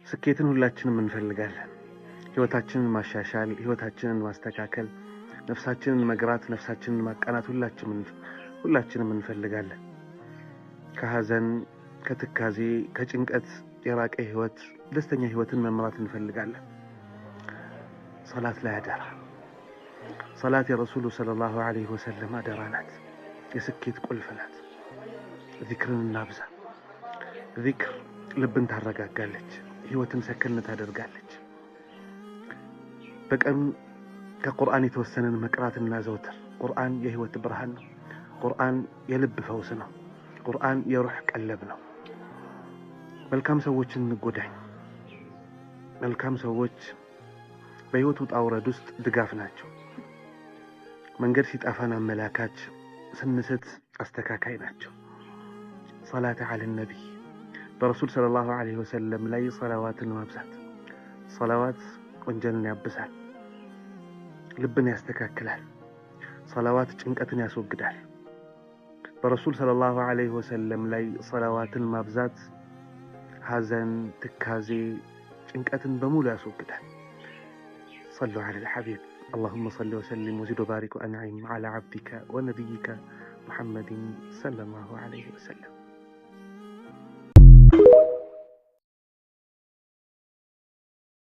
ስኬትን ሁላችንም እንፈልጋለን። ህይወታችንን ማሻሻል፣ ህይወታችንን ማስተካከል፣ ነፍሳችንን መግራት፣ ነፍሳችንን ማቃናት ሁላችንም እንፈልጋለን። ከሐዘን፣ ከትካዜ፣ ከጭንቀት የራቀ ህይወት፣ ደስተኛ ህይወትን መምራት እንፈልጋለን። ሰላት ላይ አደራ። ሰላት የረሱሉ ሰለላሁ ዐለይሂ ወሰለም አደራ ናት። የስኬት ቁልፍ ናት። ዚክርን እናብዛ። ዚክር ልብን ታረጋጋለች፣ ህይወትን ሰከን ታደርጋለች። በቀን ከቁርአን የተወሰነን መቅራት እናዘውትር። ቁርአን የህይወት ብርሃን ነው። ቁርአን የልብ ፈውስ ነው። ቁርአን የሩህ ቀለብ ነው። መልካም ሰዎችን እንጎዳኝ። መልካም ሰዎች በህይወት ውጣ ውረድ ውስጥ ድጋፍ ናቸው። መንገድ ሲጠፋን አመላካች፣ ስንስት አስተካካይ ናቸው። ሰላት ዐለ ነቢይ፣ በረሱል ሰለላሁ ዐለይሂ ወሰለም ላይ ሰላዋትን ማብዛት። ሰላዋት ወንጀልን ያብሳል፣ ልብን ያስተካክላል። ሰላዋት ጭንቀትን ያስወግዳል። በረሱል ሰለላሁ ዐለይሂ ወሰለም ላይ ሰላዋትን ማብዛት ሐዘን፣ ትካዜ፣ ጭንቀትን በሙሉ ያስወግዳል። ሰሉ ዐለል ሐቢብ። አላሁመ ሰሊ ወሰሊም ወዚድ ወባሪክ ወአንዒም ዐላ ዐብዲከ ወነቢይከ ሙሐመድን ሰለላሁ ዐለይሂ ወሰለም።